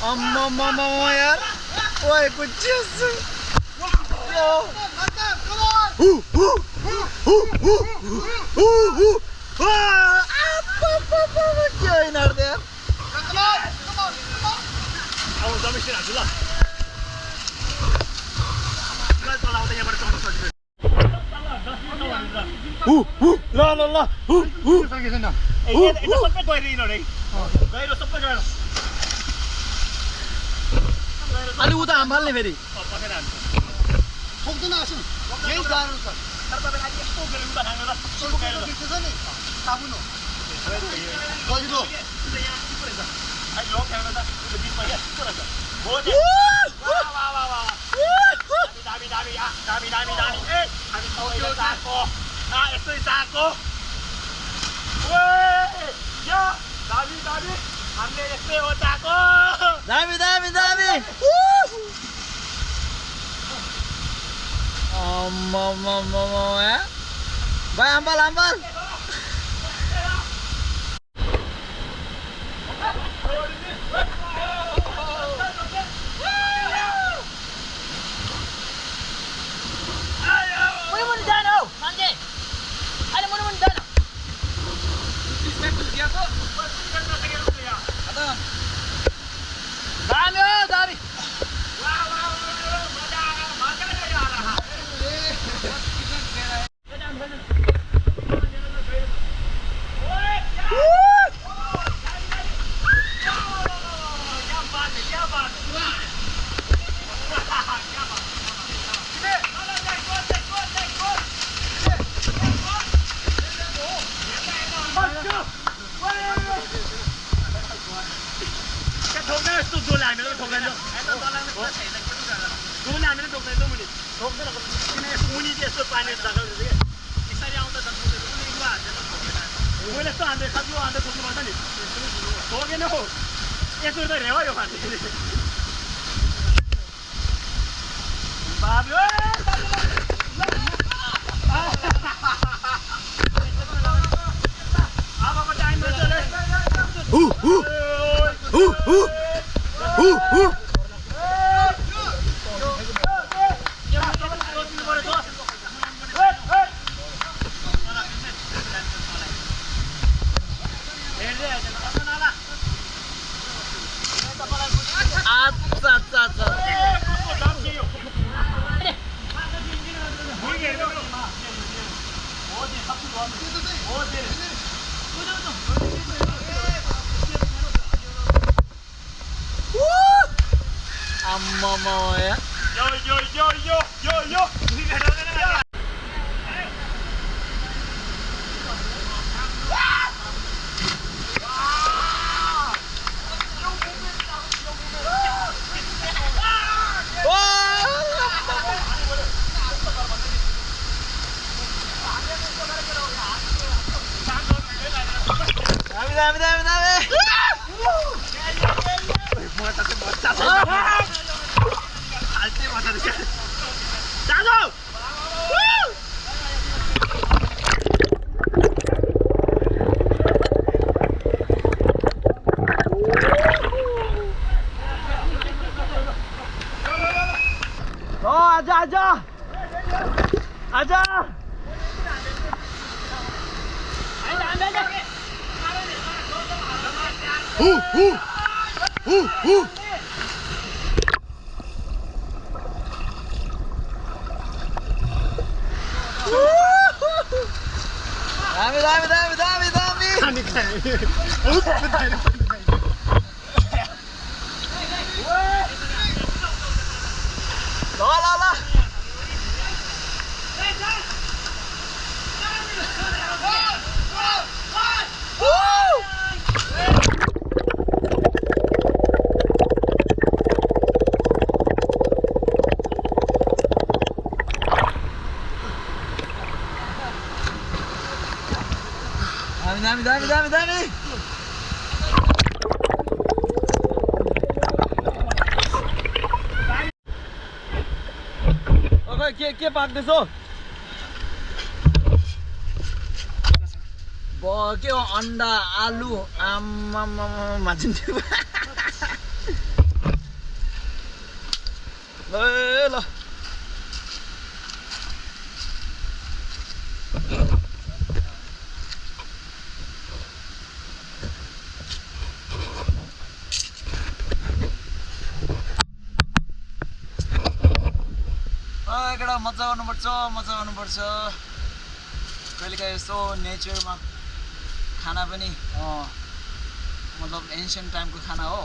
Speaker 5: अम्मा यार ओए कुछ क्या इनार दे यार
Speaker 2: अब जमिसन हाल्छु ल चलाउँदा यहाँबाट चढ्न सकिन्छ ल यता सबै गएर यिनीहरू गहिरो सबै गएर
Speaker 5: अलि उता हाम्हाल्ने फेरि
Speaker 2: पसेर हाल्नु
Speaker 3: ठोक्दैन आसन यही जानु छ
Speaker 2: तर तपाईँ आज यस्तो गरेर उता खानु ल
Speaker 3: सुनको देख्छ नि साबुन हो गजिलो
Speaker 2: यहाँ के रहेछ अहिले लोक खेल्न त त्यो बिचमा यहाँ के रहेछ हो दामी दामी दामी दामी दामी ए हामी सबैले चाको यस्तै चाको ओए यो दामी दामी हामीले यस्तै हो चाको
Speaker 5: दामी दामी दामी अम्मा भाइ आम्बल अम्मा यार यो आजा दामी के पाक्दैछ
Speaker 1: के हो अन्डा आलु आम्मामा मान्छे ल एकटा मजा गर्नुपर्छ कहिलेकाहीँ यस्तो नेचरमा खाना पनि मतलब एन्सियन्ट टाइमको खाना हो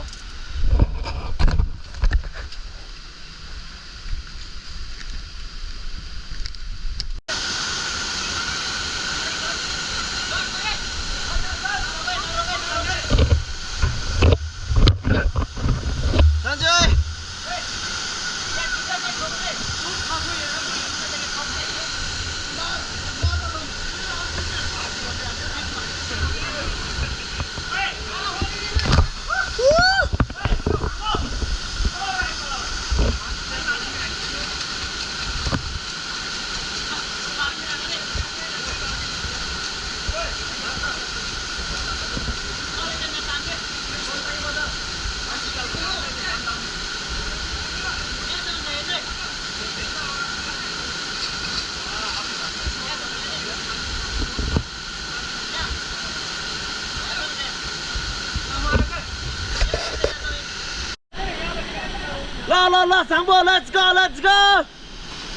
Speaker 1: ल सांबो let's go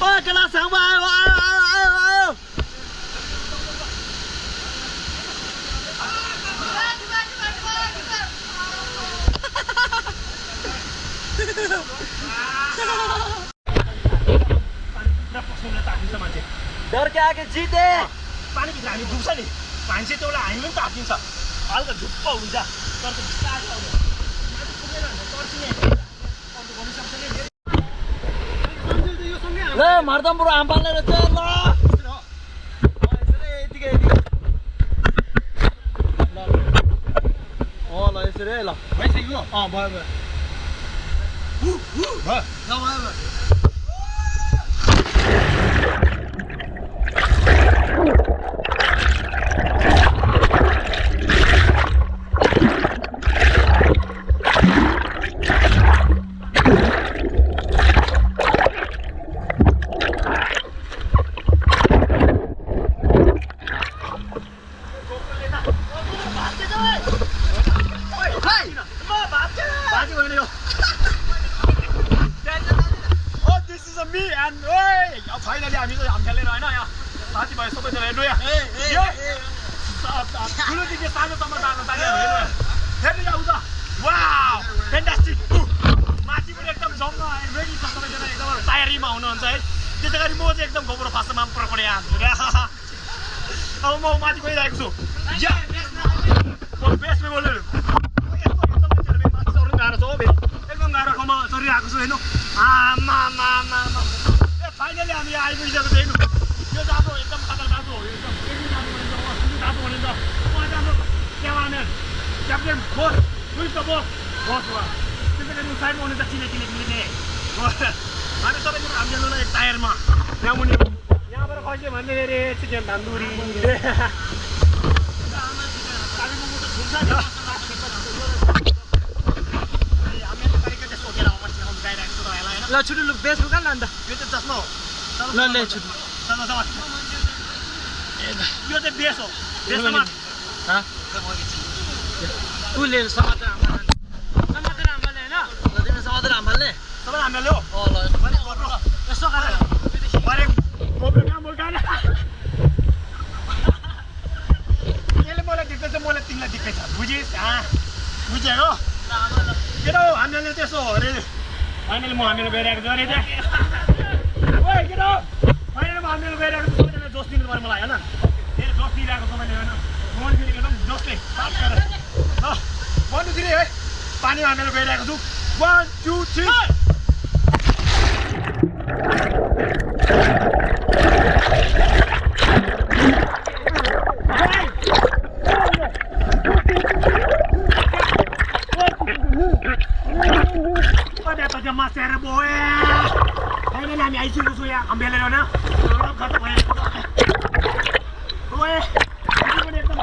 Speaker 1: ओए केला सांबो आयो डर के आगे जिते
Speaker 2: पानी भित्र हामी डुब्छ नि मान्छे त्यो बेला हामी पनि तातिन्छ हल्का झुप्प हुन्छ तर त्यो बिस्तारै आउँछ माथि पुगेर तर्सिने
Speaker 1: ल मार्दम ब्रो आम पाल्ने रहेछ ल यतिकै ल यसरी ल
Speaker 2: भइसक्यो भयो फाइनली हामी चाहिँ हाम खेलेर होइन यहाँ साथीभाइ सबैजना हेर्नु ठुलोदेखि सानोसम्म जानु हेर्नु यहाँ उता वाउ फ्यान्टास्टिक माथि पनि एकदम जम्न रेडी छ सबैजना एकदम तयारीमा हुनुहुन्छ है त्यसै गरी म चाहिँ एकदम गोब्रो फास्टमा पुरा यहाँ अब म माथि गइरहेको छु बेसमा बोलेर गाह्रो छ हो एकदम गाह्रो ठाउँमा चढिरहेको छु हेर्नु फाइनली हामी आइपुगिसकेको छैन यो चाहिँ हाम्रो एकदम खतरनाक हो एकदम तातो भनिन्छ उहाँ चाहिँ हाम्रो cameraman captain boss with the boss बस हो त्यसै गरी साइडमा हुनुहुन्छ चिने हामी सबैजना हामी जानु एक टायरमा यहाँ मुनि यहाँबाट खस्यो भन्ने अरे चिकन तन्दुरी
Speaker 1: ल छुटु लु बेस लुका नि अन्त
Speaker 2: यो चाहिँ चस्मा हो
Speaker 1: ल ले छुटु
Speaker 2: यो चाहिँ बेस हो बेसमा
Speaker 1: उसले समातेर हाम्हाल्ने होइन समातेर हाम्हाल्ने
Speaker 2: सबै हामीले हो
Speaker 1: ल
Speaker 2: यसो गरेर अरे गोब्रो कहाँ बोल्दैन यसले मलाई देख्दैछ मलाई तिमीलाई देख्दैछ बुझिस् बुझ्यो केटा हो हामीले त्यसो हो अरे फाइनली म हामीलाई गइरहेको छु अरे ओए केटा हो फाइनली म हामीलाई गइरहेको छु सबैजना जोस दिनु पर्यो मलाई होइन फेरि जोस दिइरहेको सबैले होइन म फेरि एकदम जोसले साथ गरेर ल 1 2 3 है पानीमा हामीलाई गइरहेको छु 1 2 3 जम्मा सेर बोए फाइनली हामी आइसकेको छु यहाँ अम्बेलेर होइन खतम भयो ओए एकदम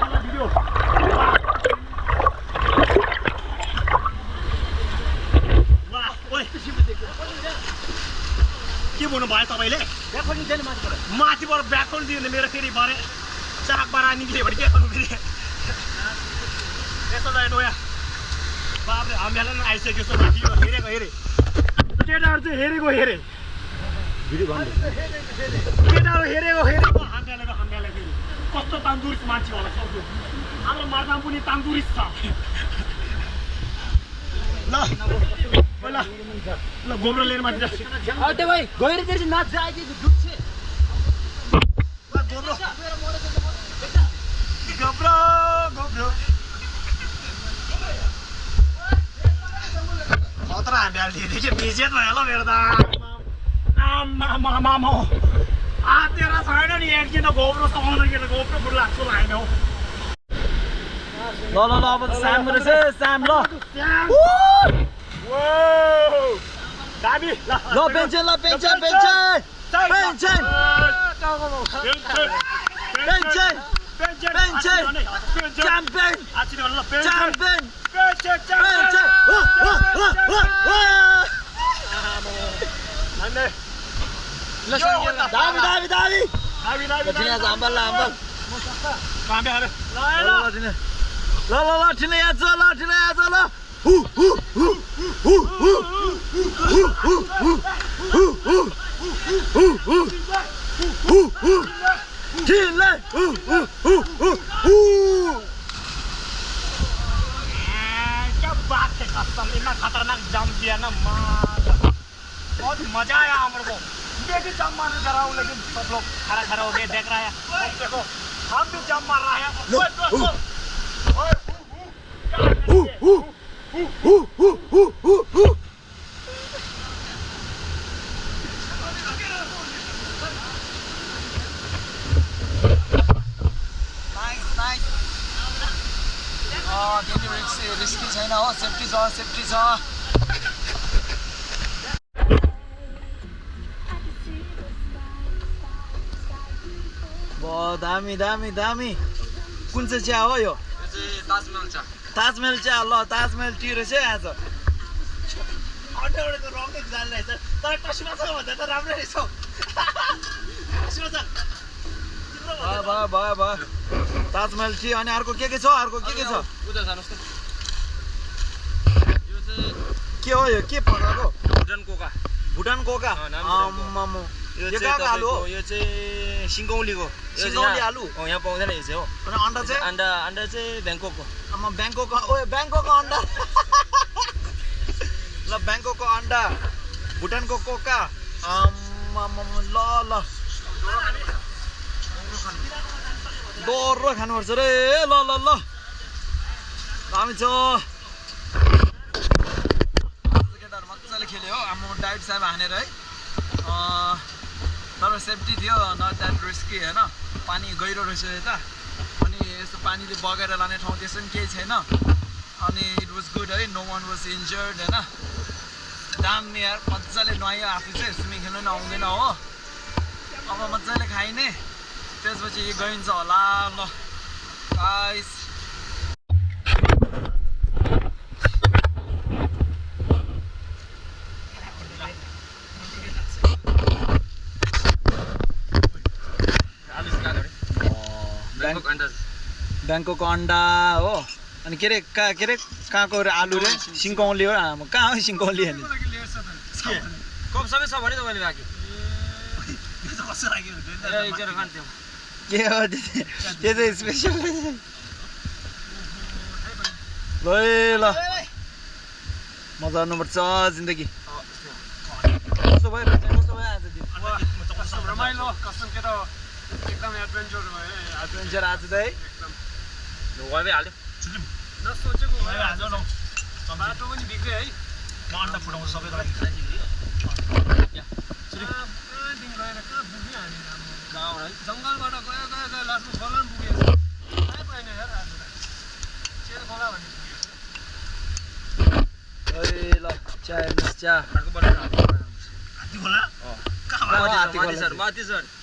Speaker 2: माथिबाट ब्याकल दियो भने मेरो फेरि भरे चाक बारा निक्ल्यो भने के गर्नु फेरि यस्तो त नयाँ बाबले हामीलाई पनि आइसक्यो सो माथि हेरेको हेरे केटाहरू चाहिँ हेरेको हेरे केटाहरू हेरेको हेरेको हाम्यालेको फेरि कस्तो तन्दुरुस्त मान्छे होला सक्दो हाम्रो मर्दाम पनि तन्दुरुस्त छ ल ल गोब्रो लिएर माथि
Speaker 4: अटे भाइ गएर त्यसै नाच जाइदिए दुख्छ
Speaker 2: गोब्रो गोब्रो गोब्रो खतरा हाम्याल दिएदेखि बिजेत भयो ल मेरो त आमा तेरा छैन नि एक किन गोब्रो समाउनु कि गोब्रो फुल लाग्छ होइन हौ
Speaker 4: ल अब साम रहेछ साम ल
Speaker 2: दाबी
Speaker 4: ल पेन्सन
Speaker 2: क्या बात है कसम इतना खतरनाक जम दिया ना बहुत मजा आया हमारे को ये भी जम मारने जा रहा हूँ लेकिन सब लोग खड़ा हो गए देख रहा है देखो हम भी जम मार रहा है
Speaker 1: रिस्की छैन हो सेफ्टी छ दामी कुन चाहिँ चिया हो यो ताजमहल चिया ल ताजमहल टी रहेछ आज अन्डरको रङै जान्ने रहेछ तर टसमा छ भन्दा त राम्रै रहेछ भयो ताजमहल टी अनि अर्को के छ के हो यो के पकाएको भुटान कोका आम्मामो यो कहाँको आलु हो
Speaker 5: यो चाहिँ सिङ्गौलीको
Speaker 1: आलु
Speaker 5: यहाँ पाउँदैन यो चाहिँ हो
Speaker 1: अनि अन्डा चाहिँ
Speaker 5: अन्डा चाहिँ ब्याङ्ककको
Speaker 1: ब्याङ्ककको ब्याङ्ककको अन्डा ल ब्याङ्ककको अन्डा भुटानको कोका आम्मामो ल डोरो खानुपर्छ रे ल दामी छ केटाहरू मजाले खेल्यो हो आम्मा डाइट साहब हानेर है तर सेफ्टी थियो नट द्याट रिस्की होइन पानी गहिरो रहेछ यता अनि यस्तो पानीले बगेर लाने ठाउँ त्यसो पनि केही छैन अनि इट वाज गुड है नो वान वाज इन्जर्ड होइन दामी यार मजाले नुहायो आफू चाहिँ स्विमिङ खेल्नु नि आउँदैन हो अब मजाले खाइने त्यसपछि गइन्छ होला ल गाइस ब्याङ्ककको अन्डा हो अनि के अरे कहाँको आलु रे सिङ्कौली हो कहाँ हो सिङ्कौली अनि
Speaker 5: कप सबै छ भने तपाईँले बाँकी
Speaker 1: के हो त्यो चाहिँ स्पेसल ल मजा गर्नुपर्छ जिन्दगी कस्तो भयो आज
Speaker 3: रमाइलो कसम के त एकदम एडभेन्चर भयो
Speaker 1: एडभेन्चर आज चाहिँ
Speaker 5: हाल्यो
Speaker 3: नसोचेको भयो आज बाटो पनि बिग्रियो है
Speaker 2: म अन्डा फुटाउँछु सबै
Speaker 3: दिन गएर कहाँ पुग्यो हामी जङ्गलबाट गयो लास्टमा खोला पनि पुगेछ थाहै पाएन यार आज चेल खोला भन्ने
Speaker 1: ल चिया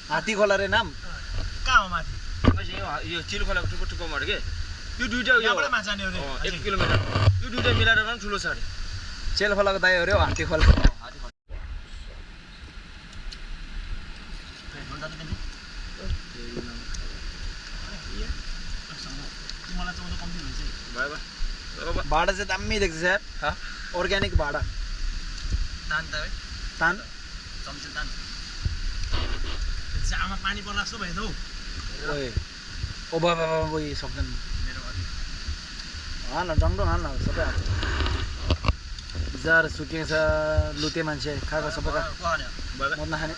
Speaker 1: हात्ती खोला रे नाम
Speaker 2: कहाँ हो माथि
Speaker 5: यो चिल खोलाको टुक्रोमा के यो दुईटा
Speaker 2: यहाँबाट जाने हो रे
Speaker 5: 1 किलोमिटर यो दुईटा मिलाएर पनि ठुलो छ अरे
Speaker 1: चेल खोलाको दाइ हो रे हात्ती खोला भाडा चाहिँ दामी देख्छ यार अर्ग्यानिक भाडा
Speaker 2: तान त है
Speaker 1: तान
Speaker 2: चम्चे तान जामा पानी पर्ला जस्तो भयो त हौ
Speaker 1: ओए ओ बाबा ओइ सक्दैन
Speaker 2: मेरो अघि
Speaker 1: हाल्न जङ्डो हाल्न सबै हाल्छ जार सुकेको छ लुते मान्छे खाएको सबै खा म नखाने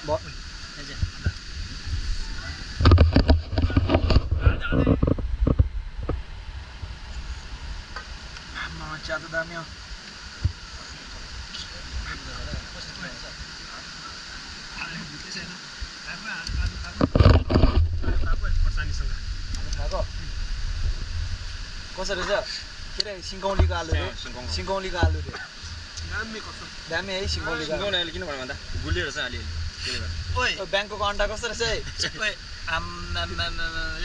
Speaker 1: चिया त दामी हो खाएको कसरी छ के अरे सिङ्गौलीको आलु रे सिङ्गौलीको आलु रे दामी है सिङ्गौलीको
Speaker 5: किन भन्नु भन्दा गुलिएर चाहिँ अलिअलि त्यसले गर्दा
Speaker 1: ओइ ब्याङ्कको अन्डा कस्तो रहेछ है
Speaker 2: ओए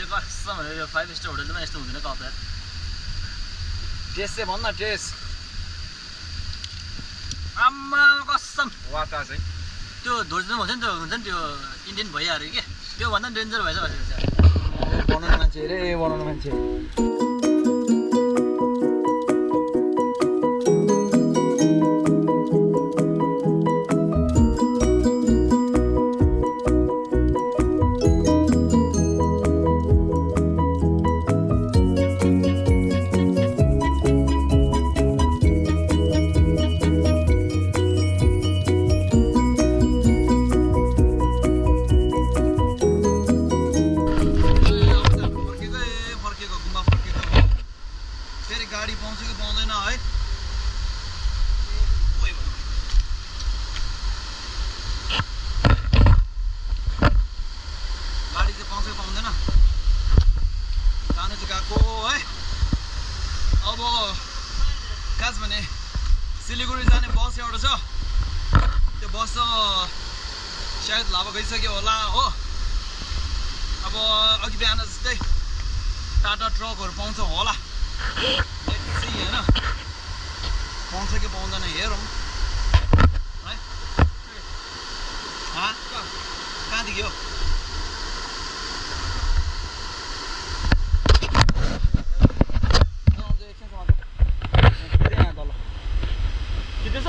Speaker 2: यो कसम यो 5 स्टार होटलमा यस्तो हुँदैन कप यार
Speaker 1: टेस्ट चाहिँ भन्न टेस्ट
Speaker 2: आम्मा कसम
Speaker 5: वाता चाहिँ
Speaker 2: त्यो धोर्जन भन्छ नि त्यो हुन्छ नि त्यो इन्डियन भइहाल्यो कि त्यो भन्दा डेन्जर भएछ भनेर
Speaker 1: बनाउने मान्छे रे बनाउने मान्छे गाडी पाउँछ कि पाउँदैन है गाडी चाहिँ पाउँछ कि पाउँदैन जानु चाहिँ गएको है अब खास भने सिलगढी जाने बस एउटा छ त्यो बस त सायद लाभा गइसक्यो होला हो अब अघि बिहान जस्तै टाटा ट्रकहरू पाउँछ होला होइन पाउँछ कि पाउँदैन हेरौँ है कहाँदेखि हो
Speaker 5: किती छ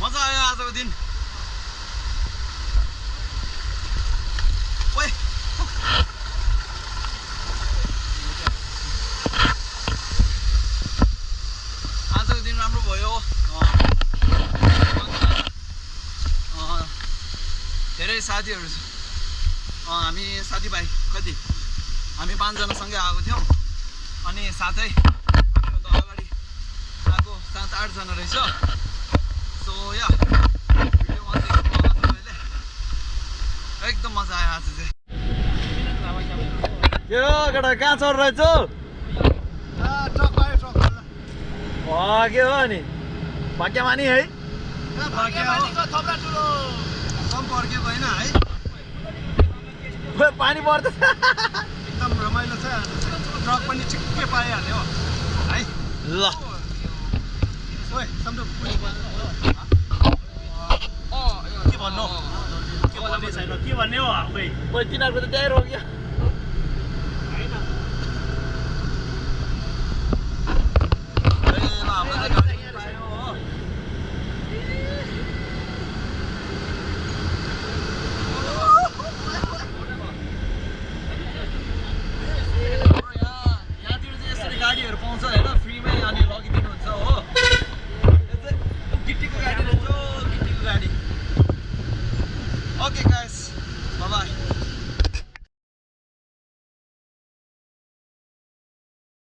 Speaker 1: मजा आयो आजको दिन ओए आजको दिन राम्रो भयो धेरै साथीहरू हामी साथीभाइ कति हामी 5 जना सँगै आएको थियौँ अनि साथै हामीभन्दा अगाडि आएको 7-8 जना रहेछ सो या भिडियोमा देख्नु होला तपाईँले एकदम मजा आयो आज चाहिँ के हो केटा कहाँ चढ रहेछ के हो नि भाग्यमानी है सम्पर्केको होइन है पानी पर्दैछ
Speaker 3: एकदम रमाइलो छ ट्रक पनि छिक्कै पाइहाल्यो है
Speaker 1: ल
Speaker 3: ओए सम्झौ
Speaker 2: के भन्नु के भन्ने छैन के भन्ने हो
Speaker 1: तिनीहरूको त त्यही रोक्यो